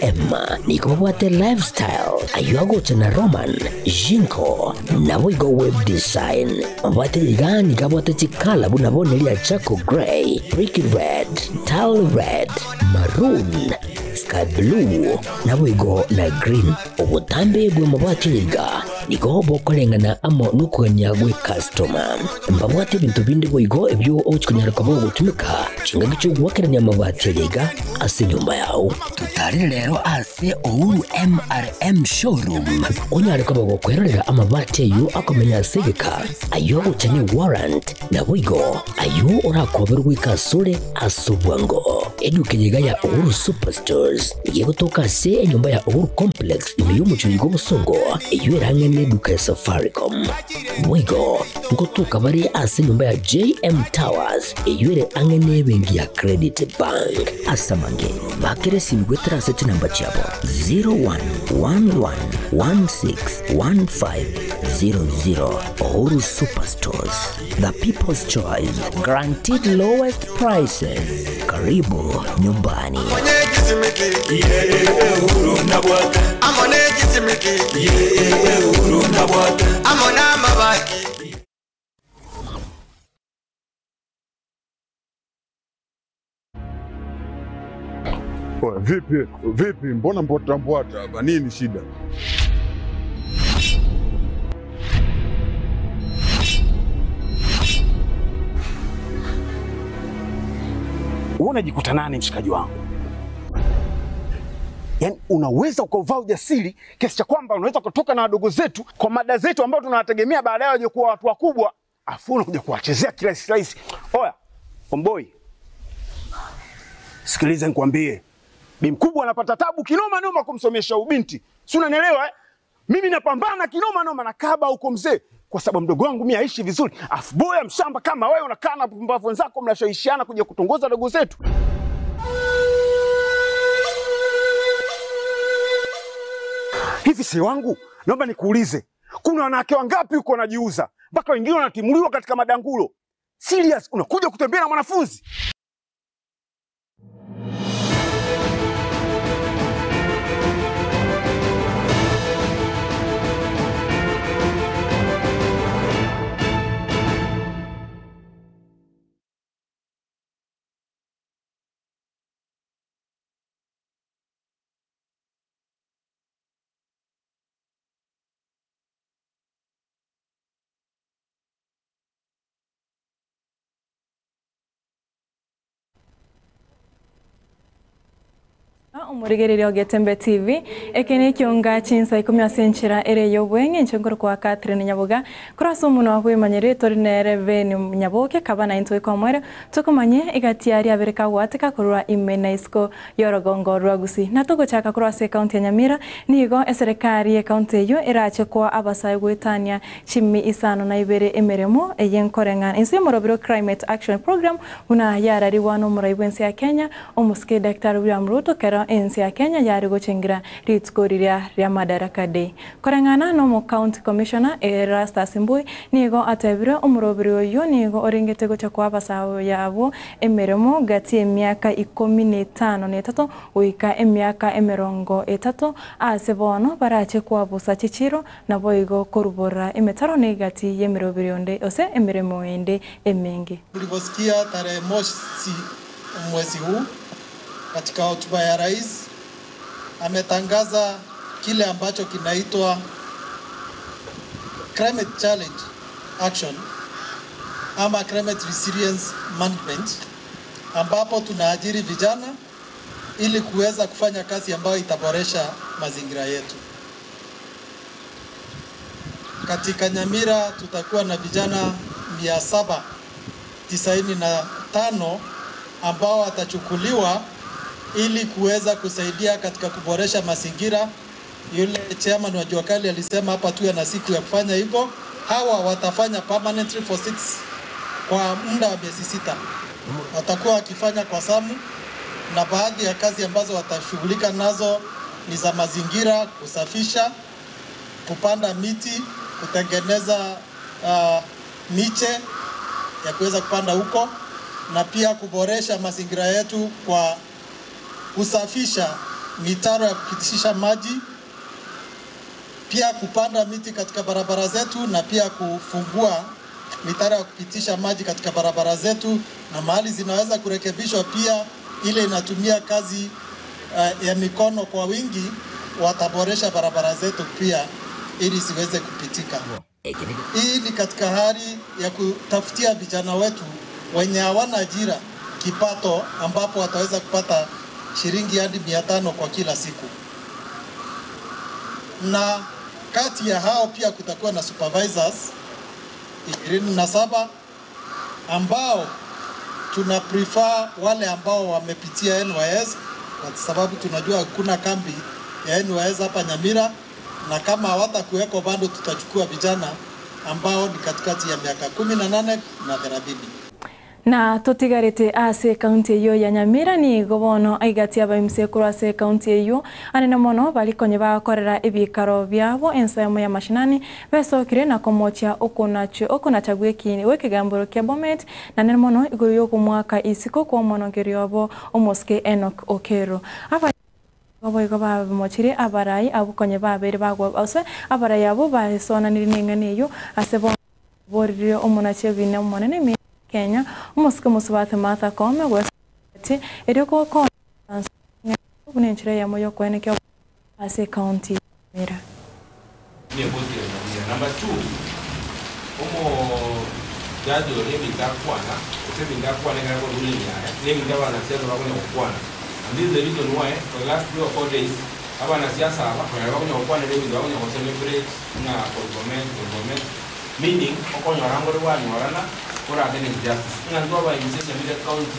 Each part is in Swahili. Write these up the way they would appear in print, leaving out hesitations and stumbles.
MRM nigo babwate Lifestyle ayu agocha na Roman Jinko nabo igo Web Design mabati iga nigo abwate chikala buna boneria charcoal grey, brick red, tile red, maroon, sky blue nabo igo na green. Obutambe bwe mabati iga nigo bokorengana amo nukuganya gwe customer mbabwate bintu bindi boigo ebyo ochikunyara kabo gutumika chingaki chogwakeranya mabati iga ase nyumba yao. Tutarire lero ase Uhuru MRM showroom onyare kabo gokwerera amabati ayo akomenya segeka ayo guchanye warrant nabo igo ayo orakoberwa ikasure asubwango. Eduka yiga ya Uhuru Superstores yegotoka se enyumba ya Uhuru Complex imiyumucho yigo musongo eyo erangene duka ya Safaricom mwigo ngotoka bari ase nyumba ya JM Towers eyure angene bengi ya Credit Bank asamange bakere simgwetra seti namba chabo 0111161500. Uhuru Superstores, the people's choice, guaranteed lowest prices. Karibu nyumbani. Vipi, vipi, mbona mbota mbwata hapa? Nini shida? Wewe unajikuta nani mshikaji wangu? Yaani unaweza ukauvaa ujasiri kiasi cha kwamba unaweza kutoka na wadogo zetu kwa mada zetu ambao tunawategemea baadaye waje kuwa watu wakubwa, afu unakuja kuwachezea kirahisi rahisi. Oya, omboi. Sikiliza nikwambie. Bi mkubwa anapata tabu kinoma noma kumsomesha ubinti. Si unanielewa eh? Mimi napambana kinoma noma na kaba huko mzee kwa sababu mdogo wangu mimi aishi vizuri. Afu boya mshamba kama wewe unakaa na pumbavu wenzako mnashawishiana kuja kutongoza dogo zetu. Hivi si wangu, naomba nikuulize. Kuna wanawake wangapi huko wanajiuza mpaka wengine wanatimuliwa katika madangulo? Serious, unakuja kutembea na mwanafunzi? Umurigereri Ogetembe TV ekene kyonga chinsa 10 asenchira ere yobwenge nchengoro kwa Catherine Nyaboga kurasa umuntu wakwimanyere tori nere beni Nyaboke kabana intwe kwa mwere tukumanye igatiari abereka gwateka kurwa imena isko yorogongo rwagusi natugo chaka kurwa se county ya Nyamira nigo eserikali ya county yo erache kwa abasaye gwetania chimi isano na ibere emeremo eyenkorenga insi morobiro climate action program una yarariwa no muraibwense ya Kenya omuske Dr. William Ruto kera ensi ya Kenya yari gochengira rituko riria ria Madaraka Day. Korengana no mo county commissioner Erastus Mbui nigo atebire omurobiri oyo nigo orengete gocha kwa abasawo yabo emeremo gati emiaka 15 na 3 goika emiaka 30 ase bono barache kwabusa chichiro nabo igo korubora emetaro negati yemirobiri onde ose emeremo ende emenge. Tulivyosikia tarehe mosi mwezi huu katika hotuba ya rais ametangaza kile ambacho kinaitwa Climate Challenge Action ama Climate Resilience Management, ambapo tunaajiri vijana ili kuweza kufanya kazi ambayo itaboresha mazingira yetu. Katika Nyamira tutakuwa na vijana 795 ambao watachukuliwa ili kuweza kusaidia katika kuboresha mazingira. Yule chairman wa Jua Kali alisema hapa tuwe na siku ya kufanya hivyo. Hawa watafanya permanently for 6 kwa muda wa miezi 6. Watakuwa wakifanya kwa samu, na baadhi ya kazi ambazo watashughulika nazo ni za mazingira, kusafisha, kupanda miti, kutengeneza miche ya kuweza kupanda huko, na pia kuboresha mazingira yetu kwa kusafisha mitaro ya kupitisha maji, pia kupanda miti katika barabara zetu na pia kufungua mitaro ya kupitisha maji katika barabara zetu, na mahali zinaweza kurekebishwa pia ile inatumia kazi ya mikono kwa wingi, wataboresha barabara zetu pia ili siweze kupitika. Hii ni katika hali ya kutafutia vijana wetu wenye hawana ajira kipato, ambapo wataweza kupata shilingi hadi 500 kwa kila siku. Na kati ya hao pia kutakuwa na supervisors 27 ambao tuna prefer wale ambao wamepitia NYS, kwa sababu tunajua hakuna kambi ya NYS hapa Nyamira, na kama hawatakuweko bado tutachukua vijana ambao ni katikati ya miaka 18 na 30. Na tutigarite ase kaunti eyo ya Nyamira nigo bono aigati abaimse korwa ase kaunti eyo anene mono barikonye bakorera ebikaro byabo ensemo ya mashinani besokire na komochia okonacha gwekini wekegamboro kia Bomet na nene mono iguru yokumwaka isiko kwa monongeri obo omoske Enoch Okero aba Oboigo bamochire abarai abukonye babere bagwa ase abarai abo baesonanire neng'ana eyo ase borire omonache bine omonene Kenya omoske musubate Martha Koome gwesati eriko ko bunenchira ya moyo kweneke ase county Nyamira. Number 2 omo jaji olebindakwana osebindakwana ngako ruling yaya nebindabana selo bakonya kukwana. And this is the reason why for the last 3 or 4 days abanasiasa aba bakonya kukwana nebindu bakonya ko celebrate na government meaning okonya rangore wanyorana ora against justice. Nga ndo aba inse Nyamira County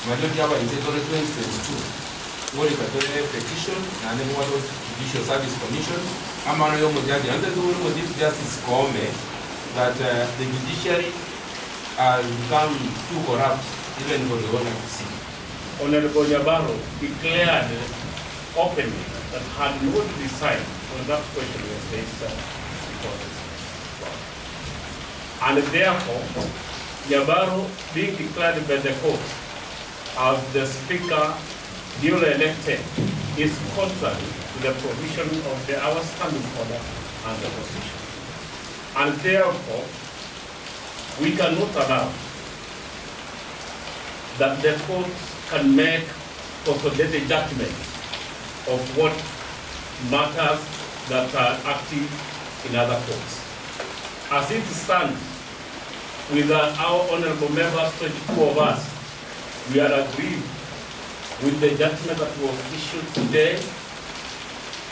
majority aba inse 2022 ngori katore petition na ne mwa Judicial Service Commission ama no yomo jaji and the rule Chief Justice Koome that the judiciary has become too corrupt even for the owner to see. Honorable Nyabaro declared openly that had not decided on that question was raised before this. And therefore, Nyabaro being declared by the court as the speaker duly elected is contrary to the provision of the our standing order and the constitution. And therefore, we cannot allow that the court can make consolidated judgment of what matters that are active in other courts. As it stands, with our honorable members, 22 of us, we are aggrieved with the judgment that was issued today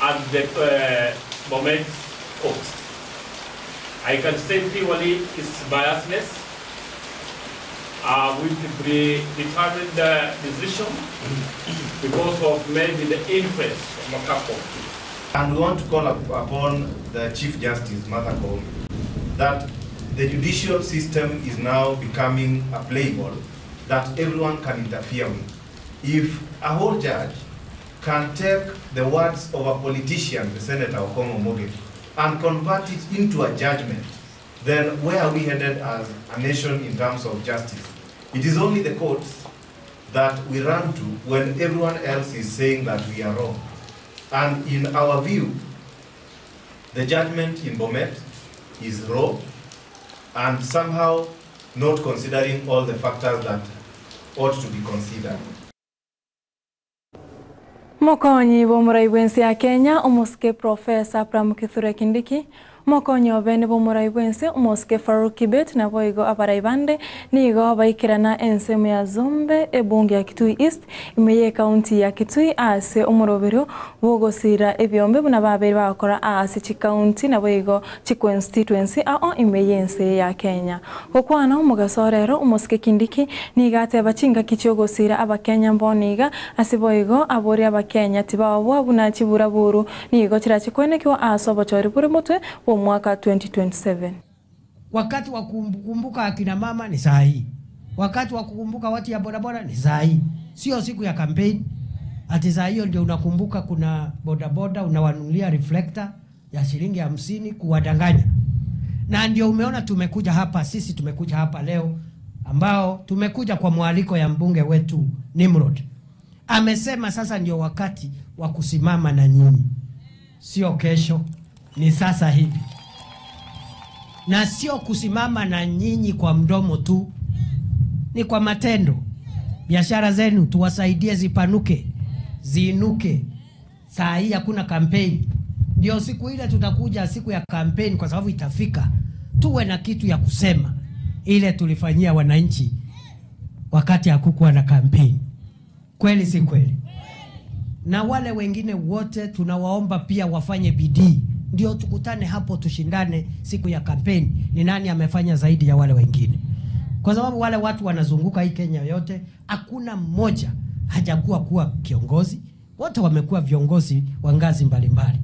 at the Bomet court. I can say purely it's biasness with the predetermined decision because of maybe the influence of a couple. And we want to call upon the Chief Justice, Martha Koome, that the judicial system is now becoming a play ball that everyone can interfere with. If a whole judge can take the words of a politician, the Senator Okongo Mogeni, and convert it into a judgment, then where are we headed as a nation in terms of justice? It is only the courts that we run to when everyone else is saying that we are wrong. And in our view, the judgment in Bomet is raw and somehow not considering all the factors that ought to be considered. Mokonyi bomurai bwensi ya Kenya omoske Professor Abraham Kithure Kindiki mokonyi obene bomurai bwensi omoske Farouk Kibet na boigo abarai bande nigo baikirana ensemo ya Zombe ebunge ya Kitui East imeye county ya Kitui ase omorobero bogosira ebyombe buna babere bakora ase chi county na boigo chi constituency ao imeye ense ya Kenya gokwana omugasorero omoske Kindiki niga ateba chinga kichogosira abakenya mboniga ase boigo abori abakenya tibabwa buna chiburaburu nigo chirachikwenekiwa ase obochori buri mutwe mwaka 2027. Wakati wa kukumbuka akina mama ni saa hii. Wakati wa kukumbuka watu ya bodaboda ni saa hii. Sio siku ya campaign. Ati saa hiyo ndio unakumbuka kuna bodaboda unawanunulia reflector ya shilingi 50 kuwadanganya. Na ndio umeona tumekuja hapa, sisi tumekuja hapa leo ambao tumekuja kwa mwaliko ya mbunge wetu Nimrod. Amesema sasa ndio wakati wa kusimama na nyinyi. Sio kesho, ni sasa hivi. Na sio kusimama na nyinyi kwa mdomo tu, ni kwa matendo. Biashara zenu tuwasaidie zipanuke, ziinuke. Saa hii hakuna kampeni. Ndio siku ile tutakuja siku ya kampeni, kwa sababu itafika. Tuwe na kitu ya kusema ile tulifanyia wananchi wakati hakukuwa na kampeni. Kweli si kweli? Na wale wengine wote tunawaomba pia wafanye bidii. Ndio tukutane hapo tushindane siku ya kampeni, ni nani amefanya zaidi ya wale wengine. Kwa sababu wale watu wanazunguka hii Kenya yote, hakuna mmoja hajakuwa kuwa kiongozi. Wote wamekuwa viongozi wa ngazi mbalimbali.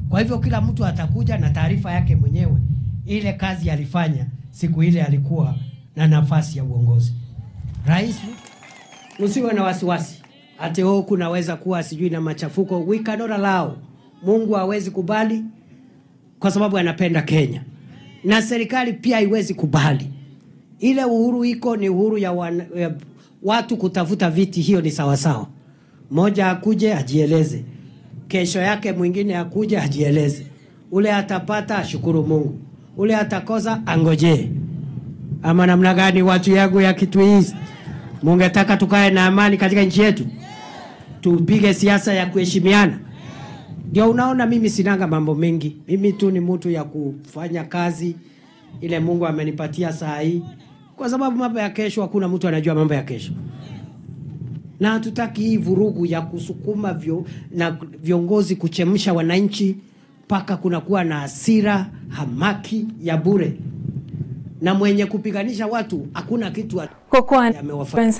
Kwa hivyo kila mtu atakuja na taarifa yake mwenyewe, ile kazi alifanya siku ile alikuwa na nafasi ya uongozi. Rais, usiwe na wasiwasi ati huku naweza kuwa sijui na machafuko. We cannot allow. Mungu hawezi kubali, kwa sababu anapenda Kenya. Na serikali pia haiwezi kubali. Ile uhuru iko ni uhuru ya watu kutafuta viti, hiyo ni sawa sawa. Moja akuje ajieleze, kesho yake mwingine akuje ajieleze. Ule atapata ashukuru Mungu, ule atakosa angojee. Ama namna gani watu yangu ya Kitui? Mungetaka tukae na amani katika nchi yetu? Tupige siasa ya kuheshimiana. Ndio unaona mimi sinanga mambo mengi. Mimi tu ni mtu ya kufanya kazi ile Mungu amenipatia saa hii. Kwa sababu mambo ya kesho hakuna mtu anajua mambo ya kesho. Na hatutaki hii vurugu ya kusukuma na viongozi kuchemsha wananchi mpaka kunakuwa na hasira, hamaki ya bure. Na mwenye kupiganisha watu hakuna kitu amewafanya.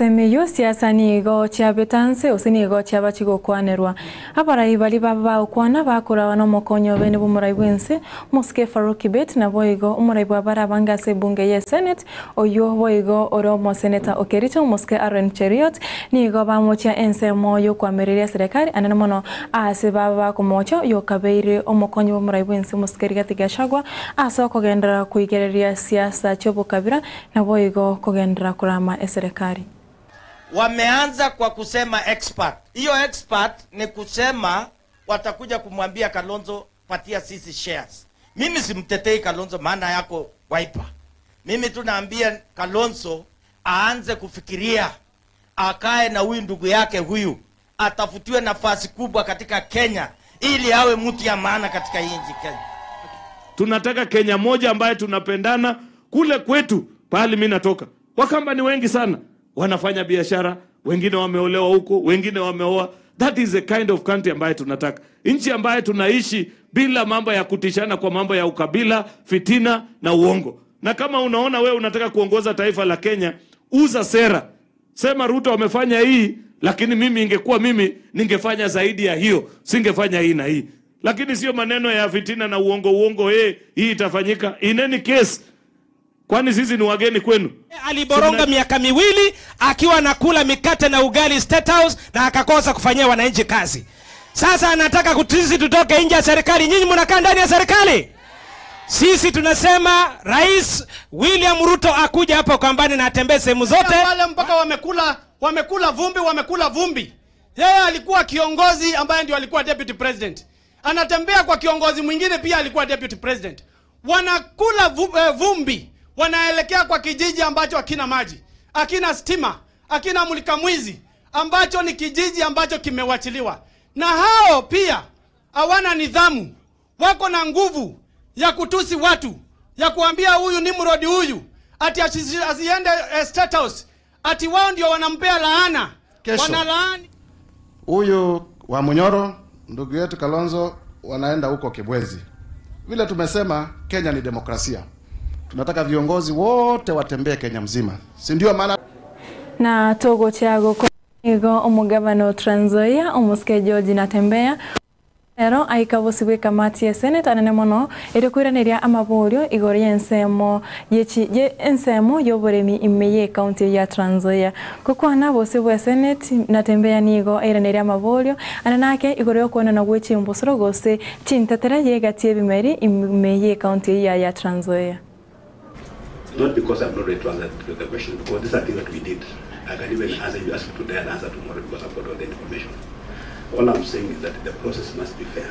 Siasa nigo chiabetanse usinigo chiabachigokwanerwa abarai bali baba okwana bakora no mokonyo bene bumurai bwense Mosque Farouk Kibet na boigo umurai bwa barabanga se bunge ye Senate oyo boigo oromo senator Okericho Mosque Aaron Cheriot nigo bamochia ense moyo kwa mereria serikali anene mono ase baba kumocho yokabeire omokonyo bumurai bwense Mosque Rigathi Gachagua aso kogendera kuigereria siasa chobukabira na boigo kogendera kurama serikali. Wameanza kwa kusema expert. Hiyo expert ni kusema watakuja kumwambia Kalonzo patia sisi shares. Mimi simtetei Kalonzo maana yako Wiper. Mimi tunaambia Kalonzo aanze kufikiria, akae na huyu ndugu yake huyu, atafutiwe nafasi kubwa katika Kenya ili awe mtu ya maana katika hii nchi Kenya. Tunataka Kenya moja ambaye tunapendana. Kule kwetu pahali mimi natoka, Wakamba ni wengi sana, wanafanya biashara, wengine wameolewa huko, wengine wameoa. That is the kind of country ambaye tunataka. Nchi ambaye tunaishi bila mambo ya kutishana kwa mambo ya ukabila, fitina na uongo. Na kama unaona wewe unataka kuongoza taifa la Kenya, uza sera. Sema Ruto wamefanya hii, lakini mimi ingekuwa mimi ningefanya zaidi ya hiyo, singefanya hii na hii. Lakini sio maneno ya fitina na uongo uongo, hii itafanyika. In any case, kwani sisi ni wageni kwenu? Aliboronga miaka miwili akiwa anakula mikate na ugali State House na akakosa kufanyia wananchi kazi. Sasa anataka sisi tutoke nje ya serikali. Nyinyi mnakaa ndani ya serikali? Sisi tunasema Rais William Ruto akuja hapa Ukambani na atembee sehemu zote. Wale mpaka wamekula vumbi, wamekula vumbi. Yeye alikuwa kiongozi ambaye ndio alikuwa deputy president. Anatembea kwa kiongozi mwingine pia alikuwa deputy president. Wanakula vumbi. Wanaelekea kwa kijiji ambacho hakina maji, hakina stima, hakina mulika mwizi, ambacho ni kijiji ambacho kimewachiliwa. Na hao pia hawana nidhamu, wako na nguvu ya kutusi watu, ya kuambia huyu ni mrodi huyu, ati asiende State House, ati wao ndio wanampea laana. Wanalaani huyu wa Munyoro, ndugu yetu Kalonzo, wanaenda huko Kibwezi. Vile tumesema Kenya ni demokrasia. Tunataka viongozi wote watembee Kenya mzima. Si ndio maana na togo chago nigo omugabano Trans Nzoia omuske George Natembea ero aikabusigwe kamati ya Senate anene mono irikwiraneria amaborio igoro y'ensemo y'ensemo y'oboremi ime county ya Trans Nzoia kukwana bose bwa Senate Natembea nigo airaneria amaborio ananake igoro yokuonana gwechimbusoro gose chintetera yegatie ebimeri ime county ya Trans Nzoia. Not because I'm not ready to answer the question, because these are things that we did. I can even answer you ask today and answer tomorrow because I've got all the information. All I'm saying is that the process must be fair.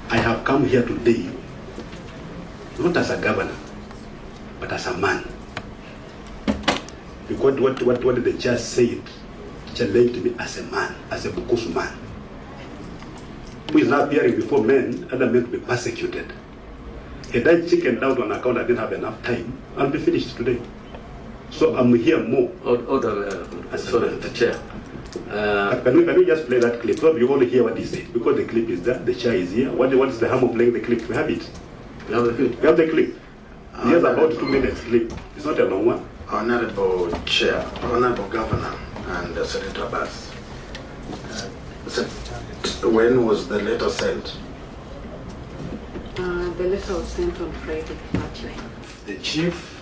I have come here today, not as a governor, but as a man. Because what the chair said challenged me as a man, as a Bukusu man, who is now appearing before men, other men to be persecuted. Had I chickened out on account I didn't have enough time, I'll be finished today. So I'm here more. Sorry, the chair. Can we just play that clip so you all hear what he said? Because the clip is there, the chair is here. What is the harm of playing the clip? We have it. We have the clip. We have the clip. Here's about 2 minutes clip. It's not a long one. Honorable Chair, Honorable Governor, and Senator Abbas. When was the letter sent? The letter was sent on Friday, actually. The chief,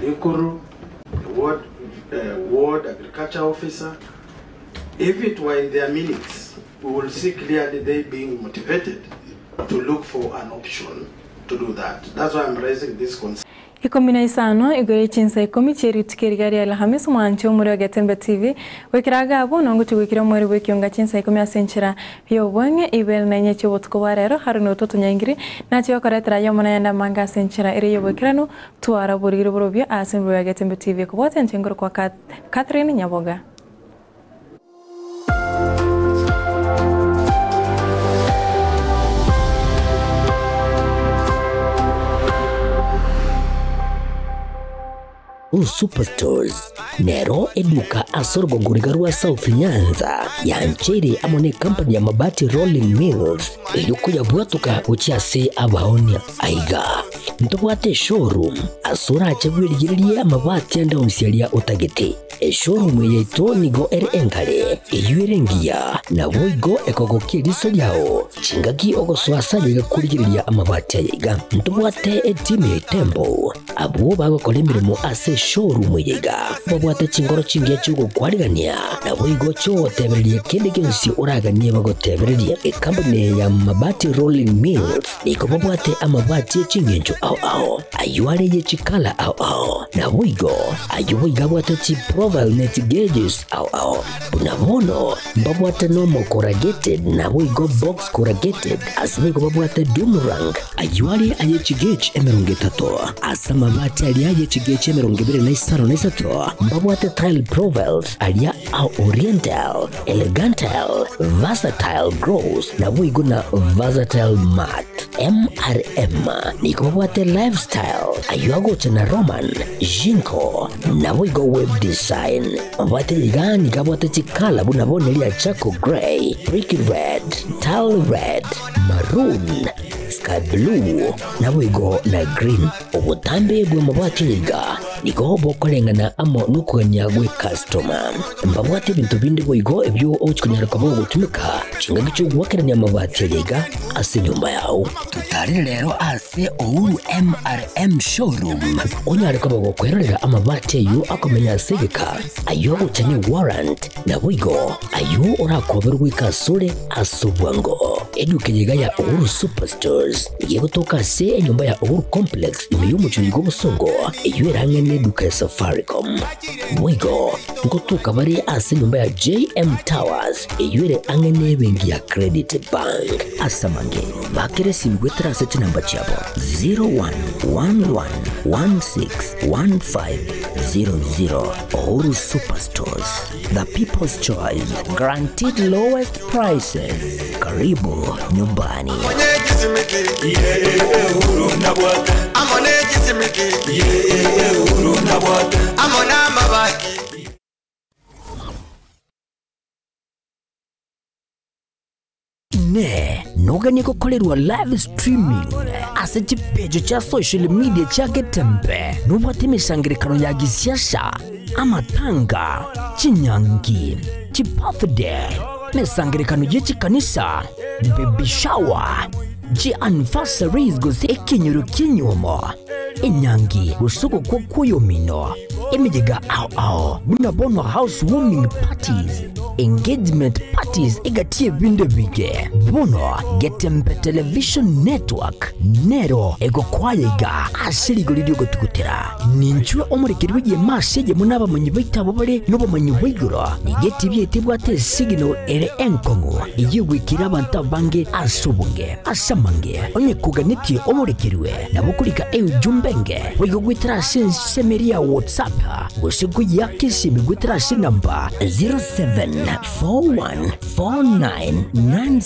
the Likuru, the ward agriculture officer, if it were in their minutes, we will see clearly they being motivated to look for an option to do that. That's why I'm raising this concern. 15 igore chinsa 10 cheri tukeri ya Alhamisi mwancho muri wa Getembe TV wekiraga abo nongo tugwikira mweri wekionga chinsa 10 asenchira yobwange ibel na nyeche botuko warero haruno toto nyangiri nacho yokoretera yomona yanda manga asenchira ere yobwekirano tuara burigiro borobya asembo ya Getembe TV kubote nchengoro kwa Catherine Nyaboga. Superstores nero eduka asorgongurigarwa South Nyanza yanchere amone company ya Mabati Rolling Mills eyukuya bwatuka uchiase abaonia aiga ntobwate showroom asura achebwirigiria amabati anda onsialia utagete showroom yetu nigo ere enkale eyuerengia na boigo ekogokiriso lyao chingaki ogoswasa kurigiria amabati aiga ntobwate etime tembo abo bagokora emirimo ase showroom yega babwate chingoro chingia chugo kwarigania na boigo chotebereria kende gionsi uraganie bagotebereria ekampani ya Mabati Rolling Mills niko babwate amabati chingencho au au ayuare ye chikala au au na boigo ayuiga bwate chi profile net gauges au au bunabono babwate nomo corrugated na boigo box corrugated asibiko babwate doomerang ayuare aye chigauge 30 asamabati aliaye chigauge 25 mbabwate tile profiles alia au oriental elegantal versatile gross na boigo na versatile mat MRM niko babwate lifestyle ayuago na Roman Jinko na boigo web design babwate ligani kabwate chikala bunabonelia charcoal gray brick red tile red maroon sky blue na boigo na green obutambe bwe mabwate yiga niko bokolengana amo nukuganya gwe customer mbabwate bintu bindi boigo ebyo ochikunyara kabo gutumika chinga gicho gwakeranya mabati yiga ase nyumba yao tutari lero ase Uhuru MRM showroom onyare kabo gokwerera amabati yo akomenya segeka ayo guchanye warrant na boigo ayo orakoberwa ikasure asobwango eduke ya Uhuru Superstores yegotoka se enyumba ya Uhuru Complex imiyumuchurigo busongo eyurange neduka ya Safaricom mwigo ngotoka bari ase nyumba ya JM Towers eyure angene bengi ya Credit Bank asamange bakere simigwetera ase chinamba chabo 0111161500. Uhuru Superstores, the people's choice, guaranteed lowest prices. Karibu nyumbani. Ne noganye gukorerwa live streaming ase chipejo cha social media cha Getembe nubwate imishangirekano ya gisiasha amatanga chinyangi chibirthday misangirekano y'echikanisa baby shower ji anniversaries gose ekinyoro kinyumo inyangi gusuko kwa kuyomino emijega ao ao bunabonwa housewarming parties Engagement parties egatie binde bige bono Getembe Television Network nero egokwayega asirigori ryogotukutera ninchwe omurekeri ye maseje munaba munyibaita bobare nobomanyi bwigoro nigeti byetibwate signal ere enkongo iyigwikira abantu bange asobunge asamange onye kuganiti omurekeriwe nabukulika eujumbenge wigogwitira sensemeria WhatsApp gose kuyakisimi gwitira sinamba 074149.